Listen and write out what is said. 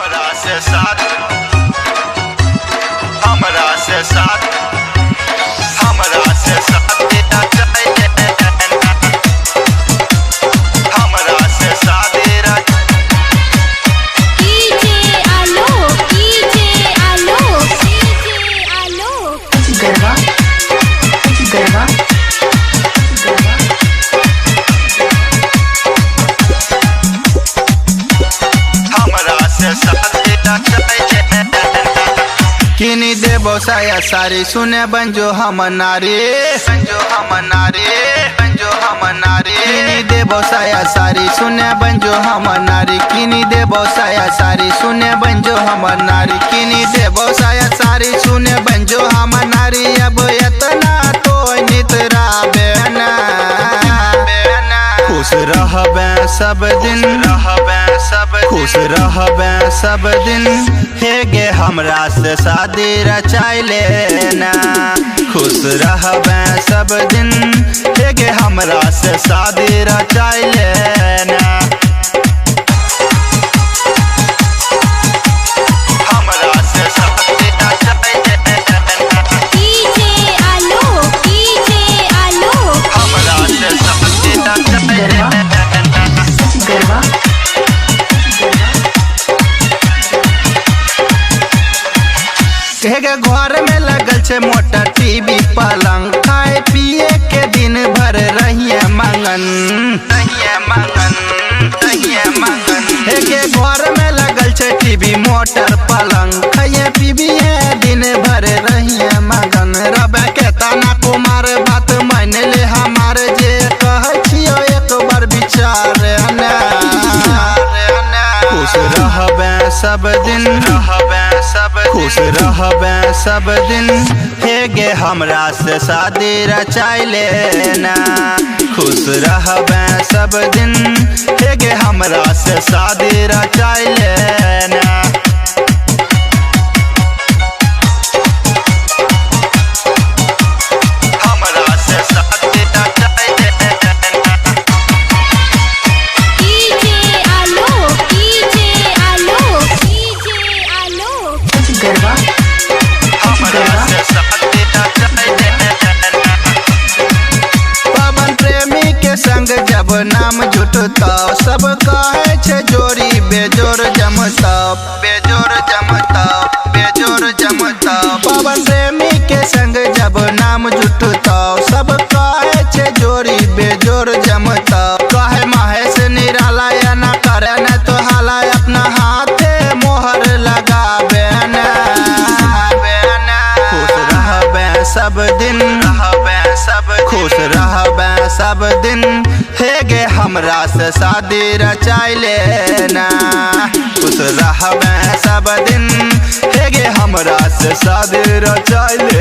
हमरा से साथ, हमरा से साथ, हमरा से साथ हमरा से शादी DJ Alok, DJ Alok, DJ Alok. Garba Garba Garba. हमरा से शादी किनी देबो साया सारी सुने बंजो हम नारी, बंजो हम नारी, बंजो हम नारी। किनी देबो साया सारी सुने बंजो हम नारी, किनी देबो साया सारी सुने बंजो हम नारी, किनी देबो साया सारी सुने बंजो हम नारी। अब एतना तो नितरा बेना, खुश रहबे सब दिन, रहबे सब, खुश रहबे सब दिन। हे गे हमरा से शादी रचाई लेना, खुश रहबे सब दिन। हे गे हमरा से शादी रचाई लेना। हमरा से शादी रचाई लेना। DJ Alok, DJ Alok. हमरा से शादी रचाई लेना। गरबा के घर में लगल छे मोटर टीवी पलंग, खाए पिए के दिन भर रहिए मंगन, रहिए मंगन, रहिए मंगन। के घर में लगल छे टीवी मोटर पलंग, खाइए पीबिए दिन भर रहिए मगन। रबे के तना कुमार बात मान ले हमार, जे कह छियो एक बार विचार ने। खुश रहबे सब दिन, रहबे सब, खुश रहबे सब दिन। हे गे हमरा से शादी रचाई लेना, खुश रहबे सब दिन। हे गे हमरा से शादी रचाई लेना। हमरा से शादी रचाई लेना। DJ Alok, DJ Alok, DJ Alok. Garba हमरा से शादी रचाई लेना। पवन प्रेमी के संग जब नाम जुटता, सब कहे छे जोड़ी बेजोर जमता, बेजोर जमता, बेजोर जमता। पवन प्रेमी के संग जब नाम जुटता, सब कहे छे जोड़ी बेजोर जमता। कहे महेश निराला या ना करे न तो हाला, अपना हाथे मोहर लगाबे न। खुश रहबे सब दिन, रहबे सब, खुश रहबे सब दिन। हे गे हमरा से शादी रचाई लेना, खुश रहबे सब दिन। हे गे हमरा से शादी रचाई।